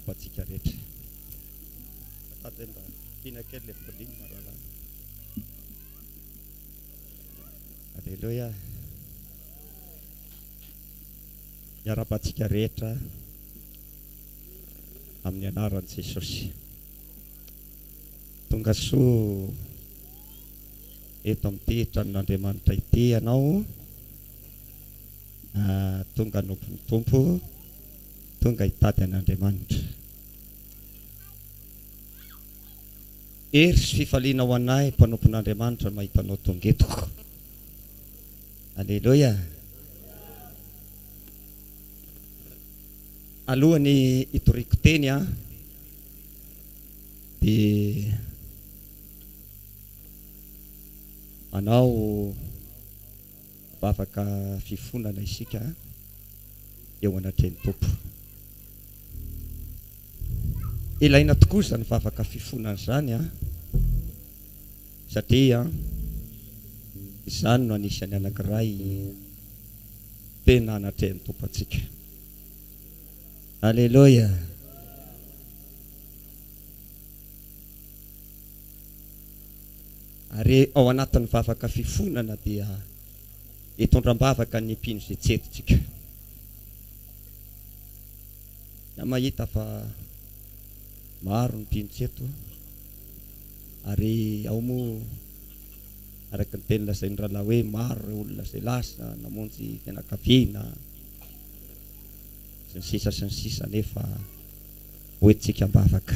Miarahaba antsika rehetra. Azafady hoe mba tiana kely le volume rahalahy. Alléluia. Miarahaba antsika rehetra amin'ny anaran'i Jesosy. Tonga soa eto amin'ity tranon'Andriamanitra ity ianao. Tonga hanompo ny Tompo. Tonga hitady an'Andriamanitra. Hery sy fifaliana ho anay mpanompon'Andriamanitra ny mahita anao tonga eto. Aleloia. Alohan'ny hitoriako teny aho dia manao vavaka fifonana isika eo anatrehan'ny Tompo. Ilaina tokoa izany vavaka fifonana izany an, satria izany no anisan'ny anankiray tena anatrehan'ny Tompo antsika. Aleloia! Ary ao anatin'ny vavaka fifonana dia hitondra am-bavaka ny mpino izay tsy eto-tsika. Za mahita fa maro ny mpino tsy eto ary ao moa araka ny teny lazain'ny rahalahy hoe maro ireo olona izay lasa namonjy fianakaviana sy ny sisa sy ny sisa nefa hoentintsika am-bavaka.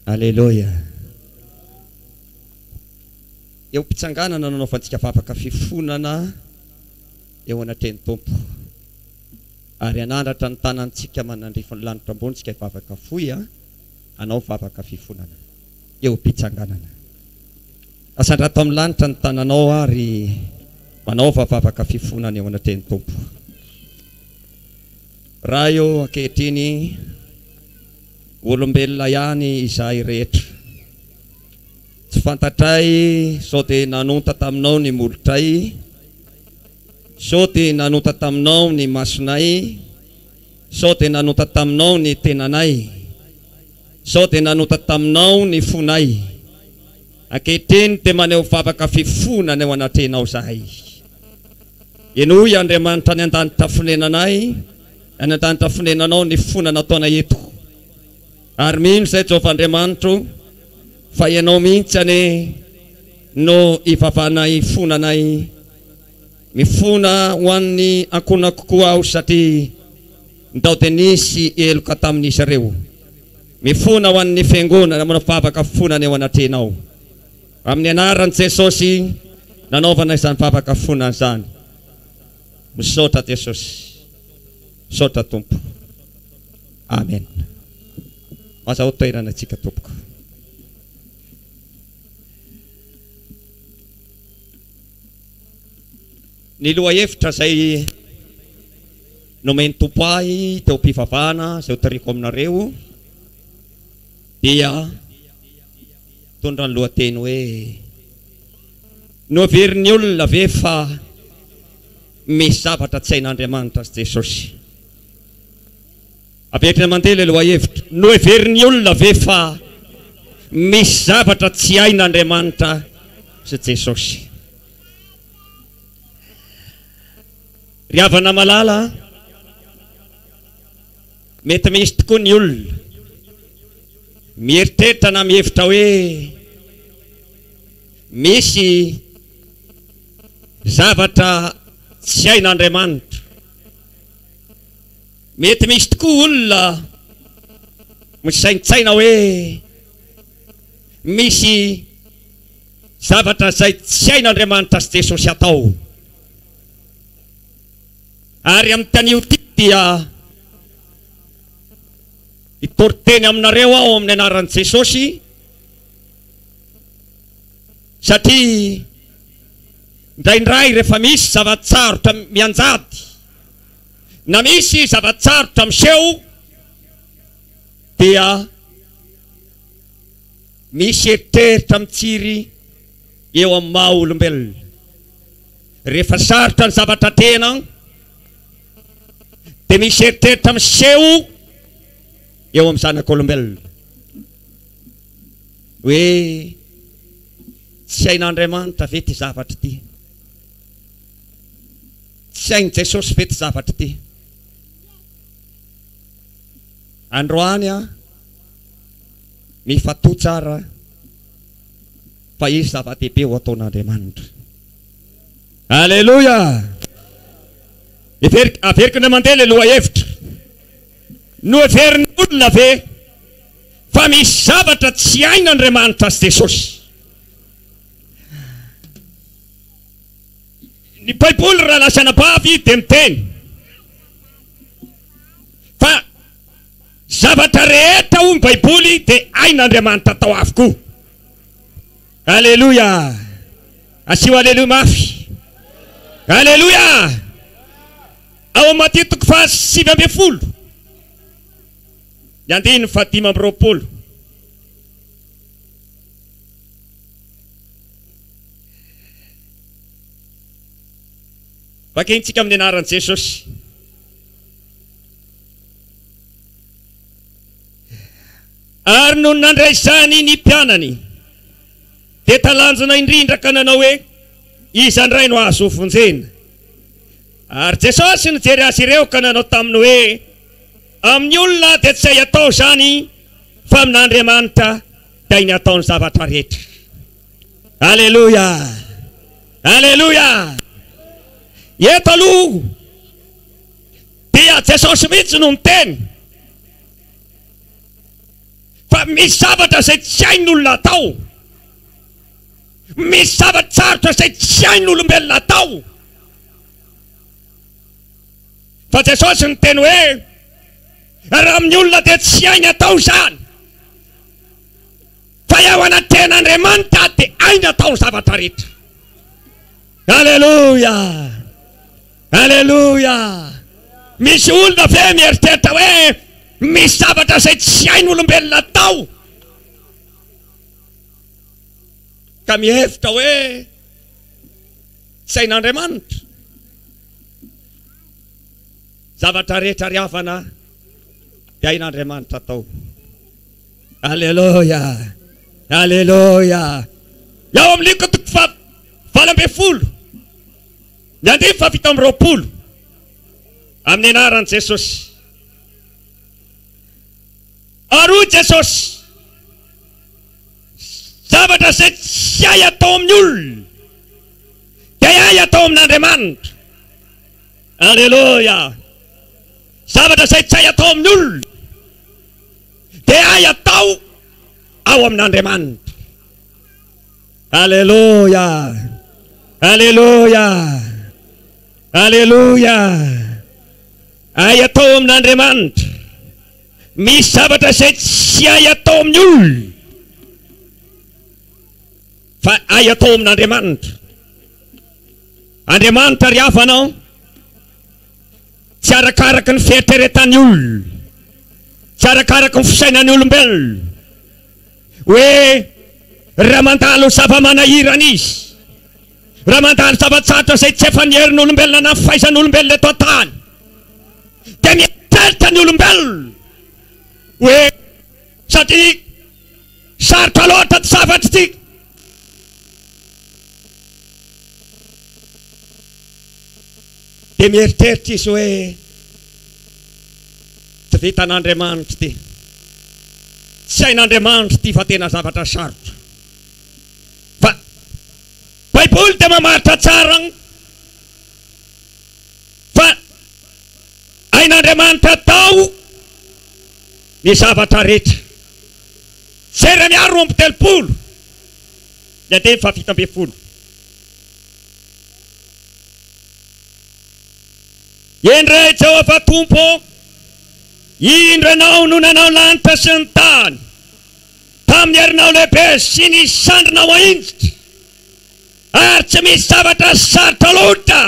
Aleloia. Eo am-pitsanganana no anaovantsika vavaka fifonana eo anatrehan'ny Tompo. Ary hanandratra ny tanantsika manandrify ny lanitra ambony isika hivavaka fohy hanao vavaka fifonana eo am-pitsanganana. Asandrato amin'ny lanitra ny tananao ary manaova vavaka fifonana eo anatrehan'ny Tompo. Ray ô, ankehitriny Olombelona ihany izahay rehetra. Tsy fantatray sao dia nanonta taminao ny molotray, sao dia nanota taminao ny masonay, sao dia nanota taminao ny tenanay, sao dia nanota taminao ny fonay. Ankehitriny dia maneho vavaka fifonana eo anatrehanao izahay. Henoy Andriamanitra any an-danitra fonenanay. Any an-danitra fonenanao ny fona nataonay eto. Ary mino izay Jehovah Andriamanitro fa Ianao mihitsy anie no ivavahanay fonanay. Mifona ho an'ny ankohonako koa aho satria ndao dia nisy heloka tamin'izy ireo. Mifona ho an'ny fiangonana manao vavaka fonana eo anatrehanao. Amin'ny anaran'i Jesosy nanaovana izany vavaka fonana izany. Misaotra Jesosy. Misaotra Tompo. Amen. Mazao toerana antsika tompoko. Ny lohahevitra izay nomen'ny Tompo ahy teo am-pivavahana izay hotoriko aminareo dia mitondra ny lohateny hoe Noheverin'ny olona ve fa misy zavatra tsy hain'Andriamanitra sy Jesosy? Averina mandeha ilay lohahevitra. Noheverin'ny olona ve fa misy zavatra tsy hain'Andriamanitra sy Jesosy? Ry havana malala, mety misy tokoa ny olona mieritreritra na mihevitra hoe Misy zavatra tsy hain'Andriamanitra. Mety misy tokoa olona misaintsaina hoe misy zavatra izay tsy hain'Andriamanitra sy Jesosy atao. Ary amin'ity anio ity dia hitory teny aminareo aho amin'ny anaran'i Jesosy. Satria indraindray rehefa misy zava-tsarotra mianjady na misy zava-tsarotra miseho dia misy eritreritra mitsiry eo amin'ny maha olombelona. Rehefa sarotra ny zavatra atrehina dia misy eritreritra miseho. eo amin'ny zanak'olombelona. Hoe tsy hain'Andriamanitra ve ity zavatra ity? Tsy hain'i Jesosy ve ity zavatra ity? Androany aho mifatoa tsara fa hisy zava-dehibe ho ataon'Andriamanitra. Aleloia! Heveriko, averiko indray mandeha ilay lohahevitra. Noheverin'ny olona ve fa misy zavatra tsy hain'Andriamanitra sy Jesosy? Ny Baiboly, rahalahy sy anabavy, dia miteny fa zavatra rehetra hoy ny Baiboly dia hain'Andriamanitra atao avokoa. Aleloia! Asio aleloia mafy. Aleloia! Ao amin'ny Matio toko faha 19, ny andininy faha 25. Vakintsika amin'ny anaran'i Jesosy. Ary nony nandray izany ny mpianany, dia talanjona indrindra ka nanao hoe, Iza indray no azo hovonjena? Ary Jesosy nijery azy ireo ka nanao taminy hoe, Amin'ny olona dia tsy hay atao izany, fa amin'Andriamanitra dia hainy atao ny zavatra rehetra. Aleloia! Aleloia! Eto aloha dia Jesosy mihitsy no miteny fa misy zavatra izay tsy hain'olona atao. Misy zava-tsarotra izay tsy hain'olombelona atao. Fa Jesosy niteny hoe, raha amin'ny olona dia tsy hainy atao izany. Fa eo anatrehan'Andriamanitra dia hainy atao ny zavatra rehetra. Aleloia! Aleloia! Misy olona ve mieritreritra hoe misy zavatra izay tsy hain'olombelona atao? Ka mihevitra hoe tsy hain'Andriamanitra? Zavatra rehetra ry havana dia hain'Andriamanitra atao. Aleloia! Aleloia! Ao amin'ny Lioka toko faha 18, ny andininy faha 27, amin'ny anaran'i Jesosy. Ary hoy Jesosy, Zavatra izay tsy hay atao amin'ny olona, dia hay atao amin'Andriamanitra. Aleloia! Zavatra izay tsy hay atao amin'ny olona, dia hay atao ao amin'Andriamanitra. Aleloia! Aleloia! Aleloia! Hay atao amin'Andriamanitra. Misy zavatra izay tsy hay atao amin'ny olona, fa hay atao amin'Andriamanitra. Andriamanitra ry havana, tsy arakaraky ny fieritreretan'ny olona, tsy arakaraky ny fisainan'ny olombelona, hoe raha mandalo zava-manahirana izy, raha mandalo zava-tsarotra izay tsy efa ny herin'olombelona na ny fahaizan'olombelona eto an-tany, dia mieritreritra ny olombelona hoe satria sarotra loatra ity zavatra ity. Dia mieritreritra izy hoe tsy vitan'Andriamanitra ity, tsy hain'Andriamanitra ity fa tena zavatra sarotra. Fa Baiboly dia mamaritra tsara fa hain'Andriamanitra atao ny zavatra rehetra. Jeremia 32, ny andininy faha-17. Endrey Jehovah Tompo ô, indro Ianao no nanao lanitra sy ny tany, tamin'ny herinao lehibe sy ny sandrinao ahinjitra, ary tsy misy zavatra sarotra loatra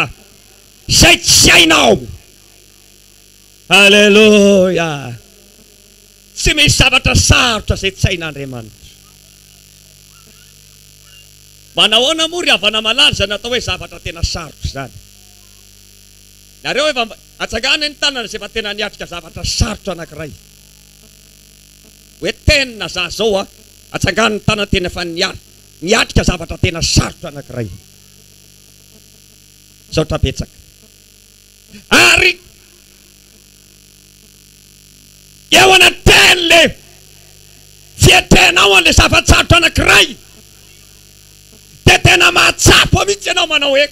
izay tsy hainao. Aleloia! Tsy misy zavatra sarotra izay tsy hain'Andriamanitra. Manahoana moa ry havana malala izany atao hoe zavatra tena sarotra izany? Nareo efa atsangano ny tanana izay efa tena niatrika zavatra sarotra anankiray. Hoe tena za zao a, atsangano ny tanana tena efa niary, niatrika zavatra tena sarotra anakiray. Misaotra betsaka. Ary eo anatrehan'le fiatrehanao an'le zava-tsarotra anakiray dia tena mahatsapa mihitsy ianao manao hoe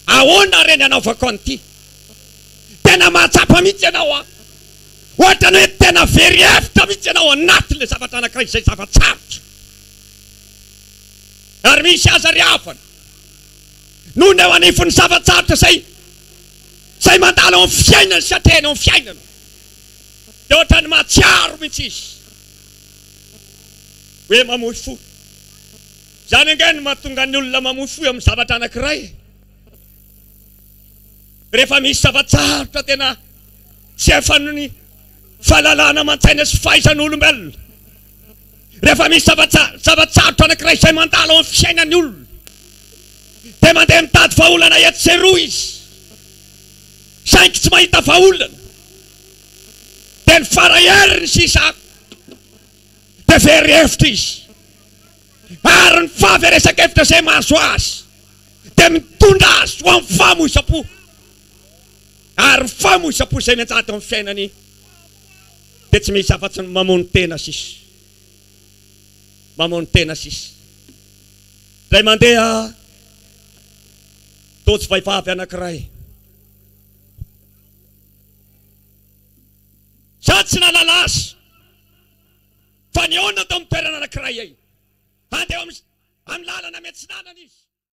ahoana re ny anaovako an'ity? Tena mahatsapa mihitsy ianao an! Ohatran'ny hoe tena very hevitra mihitsy ianao anatin'ilay zavatra anankiray izay zava-tsarotra. Ary misy aza ry havana, nony eo anivon'ny zava-tsarotra izay izay mandalo eo amin'ny fiainany sy atrehiny eo amin'ny fiainana, dia ohatran'ny mahatsiaro mihitsy izy hoe mamoy fo. Izany ange no mahatonga ny olona mamoy fo eo amin'ny zavatra anankiray e. Rehefa misy zava-tsarotra tena tsy efan'ny fahalalana aman-tsaina sy fahaizan'olombelona, rehefa misy zava-tsarotra anankiray izay mandalo amin'ny fiainan'ny olona, dia mandeha mitady vahaolana etsy sy eroa izy, saingy tsy mahita vahaolana, dia ny fara heriny sisa dia very hevitra izy, ary ny fahaverezan-kevitra izay mahazo azy dia mitondra azy ho amin'ny famoizam-po, ary ny famoizam-po izay mianjady ao amin'ny fiainany dia tsy misy afa-tsy ny mamono tena sisa. Mamono tena sisa. Indray mandeha tojo vehivavy anankiray. Za tsy nahalala azy fa nihaona tao amin'ny toerana anankiray. Handeha amin'ny lalana miatsinanana izy.